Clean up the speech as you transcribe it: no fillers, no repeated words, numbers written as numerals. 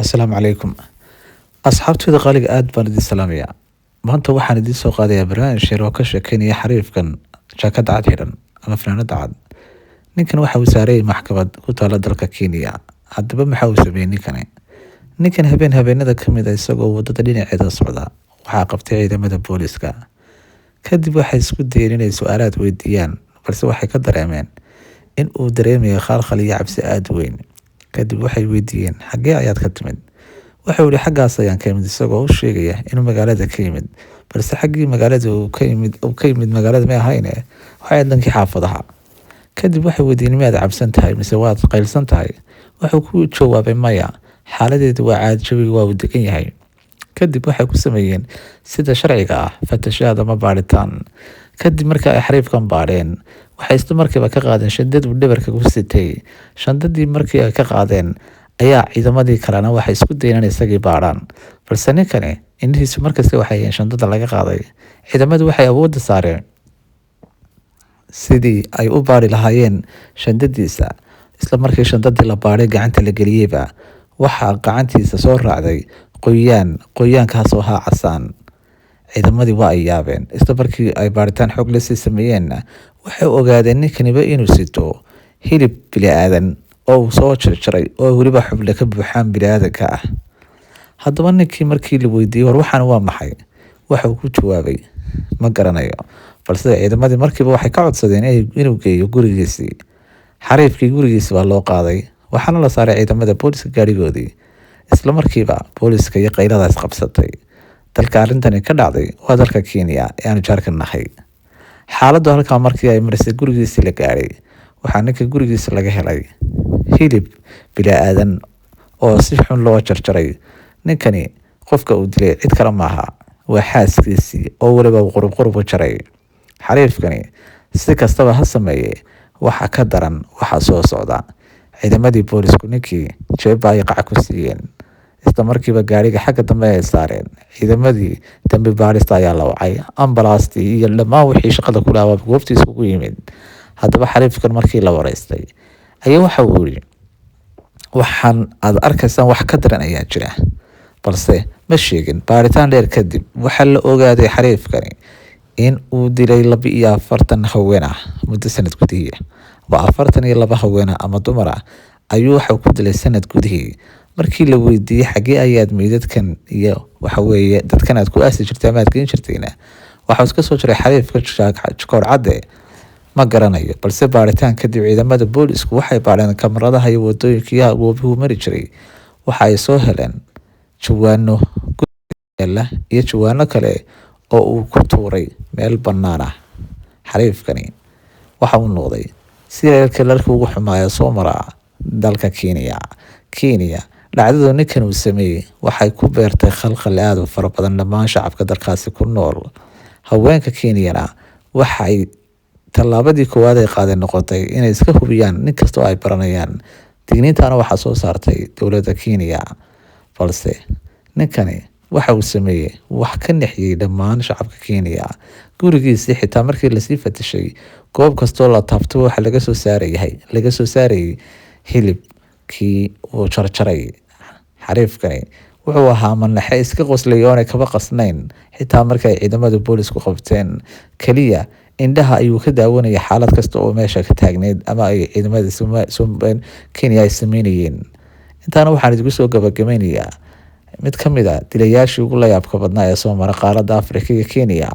Assalaamu calaykum asxaabtooda qaaliga, aad baan idin salaamayaa. Maanta waxaan idiin soo qaadayaa barnaamij yar oo ka sheekeynaya xariifkan jaakada cad xidhan ama fanaanada cad. Ninkan waxa uu saarayay maxkamad ku taala dalka Kenya. Haddaba maxaa uu sameeyey ninkani? Ninkan habeen habeenada ka mid a, isagoo wadada dhinaceeda socda, waxaa qabtay ciidamada booliska. Kadib waxay isku dayeen inay su-aalaad weydiiyaan, balse waxay ka dareemeen in uu dareemayo khalkhal iyo cabsi aada u weyn. Kadib waxay weydiiyeen, "Xaggee ayaad ka timid?" Wuxuu yihi, "Xaggaas ayaan ka imid," isagoo u sheegaya inuu magaalada ka yimid, balse xaggii magaalada uu ka yimid, uu ka yimid magaalada may ahayne, waxay ahayd dhankii xaafadaha. Kadib waxay weydiiyeen, "Miyaad cabsan tahay mise waad qaylsan tahay?" Wuxuu ku jawaabay, "Maya, xaaladeedu waa caadi, jawiga waa uu degan yahay." Kadib waxay ku sameeyeen sida sharciga ah fatashaad ama baadhitaan. Kadib marka ay xariifkan baadheen, waxay isla markiiba ka qaadeen shandad uu dhabarka ku sitay. Shandadii markii ay ka qaadeen ayaa ciidamadii kalena waxay isku dayeen inay isagii baadhaan, balse ninkani indhihiisu markasta waxay hayeen shandada laga qaaday. Ciidamadu waxay awoodda saareen sidii ay u baari lahaayeen shandadiisa. Isla markii shandadii la baadhay, gacanta la geliyeyba, waxaa gacantiisa soo raacday qoyaan, qoyaankaasoo ahaa casaan. Ciidamadii waa ay yaabeen. Isla markii ay baaritaan xoog la sii sameeyeenna, waxay ogaadeen ninkaniba inuu sito hilib bini'aadan oo uu soo jarjaray, oo weliba xubno ka buuxaan bini'aadanka ah. Haddaba ninkii markii la weydiiyey, "War waxaan waa maxay?" waxa uu ku jawaabay, "Ma garanayo." Balse ciidamadii markiiba waxay ka codsadeen inuu geeyo gurigiisii. Xariifkii gurigiisi baa loo qaaday, waxaana la saaray ciidamada booliska gaadhigoodii. Isla markiiba booliska iyo qayladaas qabsatay. Dalka arrintani ka dhacday waa dalka Kenya ee aanu jaarka nahay. Xaaladdu halkaa markii ay marisay, gurigiisii la gaadhay, waxaa ninka gurigiisa laga helay hilib bini'aadan oo si xun loo jarjaray. Ninkani qofka uu dilay cid kale maaha, waa xaaskiisii, oo weliba uu qurub qurub u jaray. Xariifkani si kastaba ha sameeye, waxa ka daran waxa soo socda. Ciidamadii boolisku ninkii jeebba ay qac ku siiyeen, isla markiiba gaariga xagga dambe ay saareen. Ciidamadii dambi baarista ayaa la wacay, ambalaastii iyo dhammaan wixii shaqada ku lahaa goobtiisa ugu yimid. Haddaba xariifkan markii la wareystay ayaa waxa uu yidhi, "Waxaan aad arkaysaan wax ka daran ayaa jira," balse ma sheegin. Baaritaan dheer kadib waxaa la ogaaday xariifkani in uu dilay 42 haween ah muddo sanad gudihii. Waa 42 haween ah ama dumar ah ayuu waxa ku dilay sanad gudihii. Markii la weydiiyey, "Xaggee ayaad meydadkan iyo waxa weeye dadkan aad ku aasi jirtay ama aad geen jirtayna?" waxaa iska soo jiray xariifka koor cadde, "Ma garanayo." Balse baaritaan kadib ciidamada boolisku waxay baadheen kamaradaha iyo wadooyinka goobuhu mari jiray. Waxa ay soo heleen jawaano yaala iyo jawaano kale oo uu ku tuuray meel bannaan ah. Xariifkani waxa uu noqday serial killerka ugu xumaaya soo mara dalka Kenya. Kenya dhacdadu ninkan uu sameeyey waxay ku beertay khalkhal aad u fara badan dhammaan shacabka dalkaasi ku nool. Haweenka Kenyana waxay tallaabadii koowaad ay qaadeen noqotay inay iska hubiyaan nin kasta oo ay baranayaan. Digniintana waxaa soo saartay dowladda Kenya. Balse ninkani waxa uu sameeyey wax ka nixiyey dhammaan shacabka Kenya. Gurigiisii xitaa markii lasii fatishay, goob kastoo la taabto waxa laga soo saarayahay laga soo saarayay hilibkii uu jarjaray. Xariifkani wuxuu ahaa manaxe iska qoslay oonay kaba qasnayn xitaa markay ciidamada boolisku qabteen. Keliya indhaha ayuu ka daawanayay xaalad kasta oo meesha ka taagneyd ama ay ciidamada Kenya ay sameynayeen. Intaana waxaan idinku soo gabagabeynayaa mid ka mid a dilayaashii ugu layaabka badnaa ee soo mara qaaradda Afrika iyo Kenya.